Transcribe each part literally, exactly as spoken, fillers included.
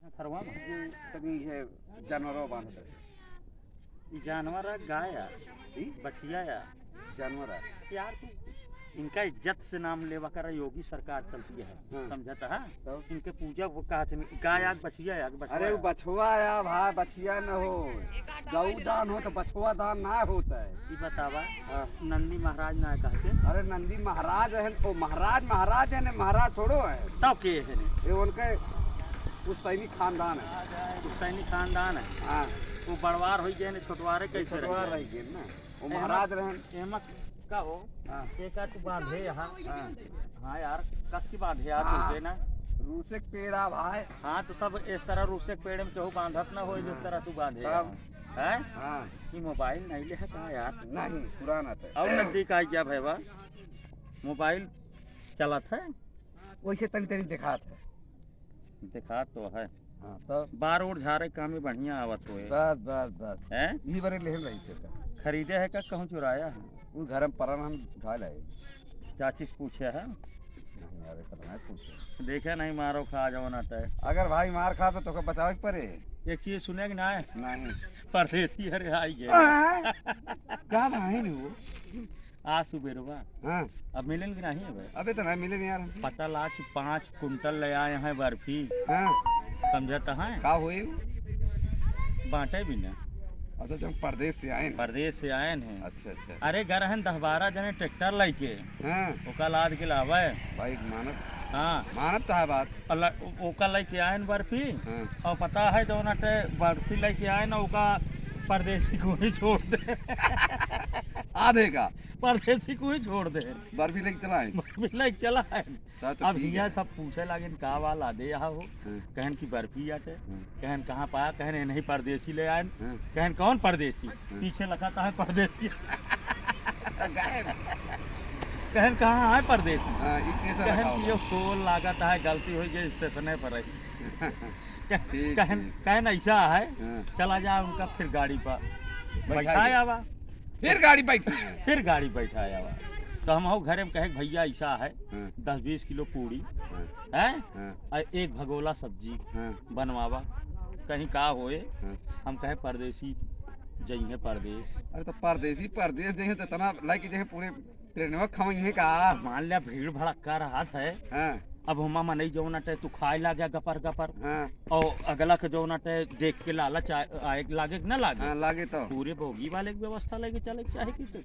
थरवा में। ये तनी है जानवरों बांधत है। ई जानवर है, गाय है, ई? बछिया है। जानवर है। यार, तू इनका इज्जत से नाम लेवा कर, योगी सरकार चलती है, हाँ। समझत है? तो? इनके पूजा वो कहत है, गाय आग बछिया आग बछवा अरे, वो आग। बछवा आया भाई, बछिया न हो, गऊ दान हो तो बछवा दान ना होता है। ई बतावा, हाँ। नंदी महाराज ना कहते? अरे, नंदी महाराज है, ओ महाराज, महाराज है ने, महाराज थोड़ो है। तब के है ने? ये उनके पुश्तैनी खानदान है। पुश्तैनी खानदान है। हाँ। वो बड़वार होई गए ने, छोटवारे ये कैसे रह छोटवार गए? रह गए ना। वो एमा, महाराज रहन। एमा का हो? हाँ। एका तू बांधे यहाँ। हाँ। हाँ यार, कस की बांधे यार हाँ। तुमके ना। रूसे के पेड़ आ भाई। हाँ, तो सब इस तरह रूसे के पेड़ में केहू बांधत ना हो, जिस हाँ। तरह तू बांधे तब? यहाँ। हैं? हाँ। ये मोबाइल नहीं ले है कहाँ यार? नहीं, पुराना था। और नजदीक आ गया भैया, मोबाइल चलत है? वैसे तनी तनी दिखात है। दिखात तो है। हाँ, तब? बार ओर झारे काम में बढ़िया आवत होए। बस, बस, बस। हैं? ई बरे लेहन रही थे तो। खरीदे है का कहूँ चुराया है? वो घर में परन हम उठा लाए। चाची से पूछे है? नहीं यार, इतना नहीं पूछे। देखे नहीं मारो खा जाओ ना तय। अगर भाई मार खा तो तोके बचावे के पड़े। एक चीज सुने कि ना है? नहीं। परदेसी अरे आई गए। हाँ। का भाई ने वो? आज सुबेरवा। हाँ। अब मिलेन कि नहीं अब? अबे तो नहीं मिलेन यार हमसे। पता लाग कि पाँच कुंटल ले आए हैं बर्फी। हाँ। समझत हैं? का होए? बांटे भी ना। अच्छा, जब परदेस से आएन। परदेस से आएन हैं। अच्छा, अच्छा। अरे, घर हैं दस बारह जने ट्रैक्टर लेके। हाँ। ओका लाद के लावे। भाई, मानत हाँ। मानत तो है बात। अल्लाह, ओ-, ओका लेके आएन बर्फी। हाँ। और पता है, जौन अटे बर्फी लेके आएन, ओका परदेसी को ही छोड़ दे। आधे का? परदेसी को ही छोड़ दे। बर्फी लेके चला है? बर्फी लेके चला है। तब तो अब ठीक हियाँ है। सब पूछे लागेन, "का वाला दे यहाँ हो?" हाँ। कहन की बर्फी आटे। हाँ। कहन, "कहाँ पाया?" कहन, "ये नहीं, परदेसी ले आएन।" हाँ। कहन, "कौन परदेसी?" हाँ। पीछे लगा था परदेसी। गायब। कहन, "कहाँ है परदेसी?" हाँ, ई कैसा कहन लगा कि होगा? "यो टोल लागत है, गलती हो गई, स्टेशने पर है।" कह-, ठीक, कहन, ठीक। कहन, "ऐसा है, हाँ। चला जा उनका फिर गाड़ी पर बैठा बैठा दे। आवा।" फिर गाड़ी बैठी। फिर गाड़ी बैठा आवा। तो हम हो घरे में कहे, "भैया, ऐसा है, हाँ। दस बीस किलो पूड़ी, हाँ। हैं? हाँ। और एक भगोला सब्जी हाँ। बनवावा।" कहीं का होए? हाँ। हम कहे, "परदेसी जइहें परदेस।" अरे तो परदेसी परदेस जइहें तो इतना लाइक जइहें पूरे ट्रेनवा खवइहें का? मान लिया भीड़ भड़क्का रहत है। हाँ। अब हुमा मनई जौन अटे तू खाए लागे गपर गपर। हाँ। और अगला के जौन अटे देख के लालच आ-, आए लागे कि ना लागे? हाँ, लागे तो। पूरे बोगी वाले की व्यवस्था लेके चले के चाहे कि तो।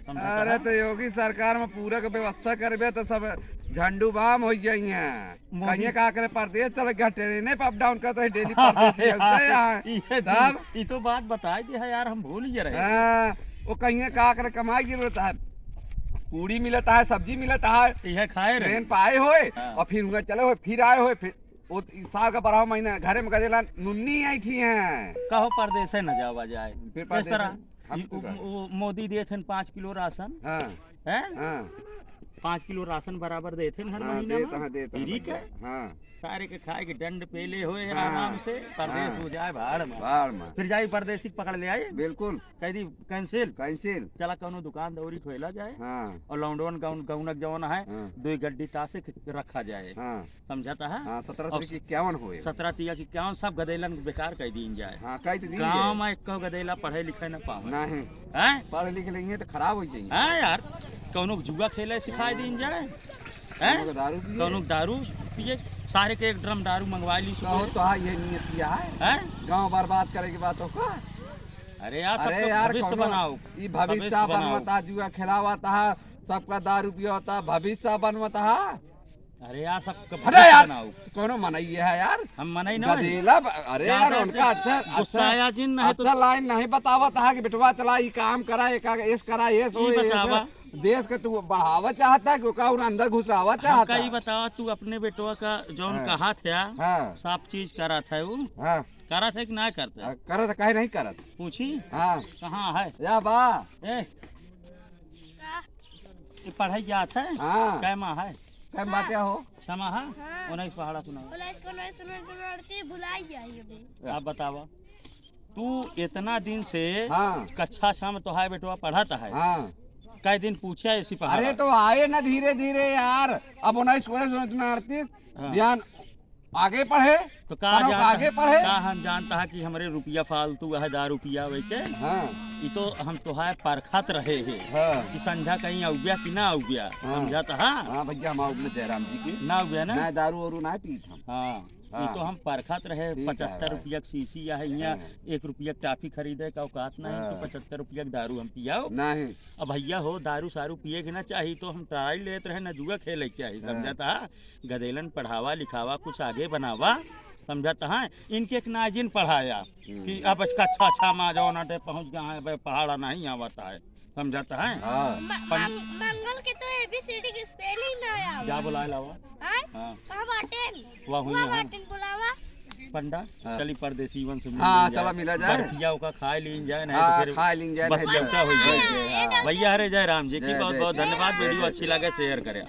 समझा अरे था? तो योगी सरकार में पूरा के व्यवस्था करबे तो सब झंडू बाम हो जाइए। मोदी कहिए का करे, परदेस चल गया, ट्रेने पे अप डाउन करता है, डेली परदेसी होते हैं यहाँ। ये तब? ई तो बात बताई दी है यार, हम भूल ही रहे थे। हाँ, वो कहिए का करे, कमाई की जरूरत है, पूड़ी मिलता है, सब्जी मिलता है, ये खाए रहे। ट्रेन पे आए होए हाँ। और फिर वहाँ चले होए, फिर आए होए, फिर वो इस साल का बारह महीना घरे में गदेला नुन्नी आई थी हैं। कहो परदेसे न जावा जाए। फिर इस परदेसे तरह हम ई तो उ-, का उ-, मोदी देत हन पाँच किलो राशन। हाँ। हैं? हाँ। पाँच किलो राशन बराबर देत हन हर हाँ, महीना देत में। हाँ, देत हाँ, फ्री के। भैया। हाँ। सारे के खाए के डंड पेले होए हैं हाँ। आराम से, परदेस हाँ। हो जाए भाड़ में। भाड़ में। फिर जाई परदेसी के पकड़ ले आई। बिल्कुल। कह दी cancel। Cancel। चला कौनो दुकान दौरी खोला जाए। हाँ। और lockdown गौन-, गौनक जौन है, हाँ। दो गड्डी तासे के रखा जाए। हाँ। समझता है? हाँ, सत्रह अब तारीख की इक्यावन होए। सत्रह तारीख की इक्यावन सब गदेलन बेकार कर दीन जाए। हाँ, कह तो दीन गाँव जाए। में एक गदेला पढ़े लिखे न पावे। नहीं। हैं? पढ़ लिख लेंगे तो खराब हो जाएंगे। हाँ यार, कौनो जुआ खेले सिखाए दीन जाए। हैं? कौनो के दारू पिए। कौनो के दारू पिए। सारे के एक ड्रम दारू मंगवा ली कहो सुबह। तो हाँ, ये नियत किया है। हैं? गाँव बर्बाद करे के बात हो का? अरे यार, अरे सबका यार, भविष्य कौनो बनाओ। ई भविष्य भविष्य बनाओ। बनवता, जुआ खिलावता है, सबका दारू पियावता, भविष्य बनवता है। अरे यार, सब अरे यार, बनाओ। कौनो मनई है यार? हम मनई ना गदेला ब-, अरे यार, ज्यादा उनका अच्छा, गुस्सा अच्छा, आया जिन, नहीं तो अच्छा लाइन नहीं बतावत है कि बेटवा चला, ई काम करा, ये का, ऐस करा, ये सो, ई ये बतावा। सो। देश के तू बढ़ावा चाहता है कि ओका और अंदर घुसावा हमका चाहता ई है? बतावा, तू अपने बेटवा का जौन हाँ। कहा था, हाँ। सब चीज करा था वो? हाँ। करा था कि ना करता? हाँ, करा था, काहे नहीं करत? पूछी? हाँ। कहाँ है? या बा। ए, ये पढ़ाई क्या था? हाँ। कै माह है? कै माह बाटे हो? छह माह है? हाँ। उन्नीस पहाड़ा सुनाओ। उन्नीस को उन्नीस में तो लड़ती भुलाई गई अभी। आप बतावा, तू इतना दिन से हाँ। कक्षा छह में तो है बेटवा पढ़त है। हाँ। कै दिन पूछे ऐसी पहाड़ा? अरे तो आए ना धीरे धीरे यार, अब उन्नीस को उन्नीस में अड़तीस, हाँ। ध्यान आगे पढ़े। तो का पढ़ो, जान-, आगे पढ़े। का हम जानता है कि हमरे रुपया फालतू है, दारू पियावे के? हाँ। ई तो हम तोहार परखत रहे हैं हाँ। कि संझा कहीं अउब्या कि ना अउब्या, हाँ। समझत हा? हाँ भैया, हम अउब्या जयराम जी के। ना अउब्या ना? ना, दारू वारू ना पीत हम। हाँ। हाँ। ई तो हम परखत रहे, ठीक है पचहत्तर भाई। रुपया के शीशी है, यहाँ हाँ। एक रुपया के टाफी खरीदे का औकात नहीं, तो हाँ। पचहत्तर रुपया के दारू हम पियाओ। नहीं। अब भैया हो, दारू सारू पिए के ना चाही, तो हम ट्राई लेत रहे, ना जुआ खेले के चाही, हाँ। समझत हा? गदेलन पढ़ावा लिखावा, कुछ आगे बनावा, समझत हा? इनके एक नाजिन पढ़ाया हम्म। कि अब इसका अच्छा अच्छा मा जौन अटे पहुँच गया है, अब पहाड़ा नहीं आवत है, समझत हा? हाँ। म-, पन- मंग-, मंगल के तो एबीसीडी के स्पेलिंग ना आवा। जा बुलाए लावा। हाँ? हाँ। कहाँ बाटेन? वहाँ हुई हुआ है। बाटेन, बुलावा। पंडा, हाँ। चली परदेसी वन से मिल हाँ, लीन जाए। चला मिला जाए। बर्फिया ओका खाए लीन जाए, नहीं तो हाँ, फिर खाए लीन जाए, बस नहीं तो जमता हो जाए। हाँ, हाँ। भैया हरे जय राम जी की जय, बहुत जय बहुत श्री धन्यवाद। राम। वीडियो जय अच्छी श्री लगे, राम। शेयर करें।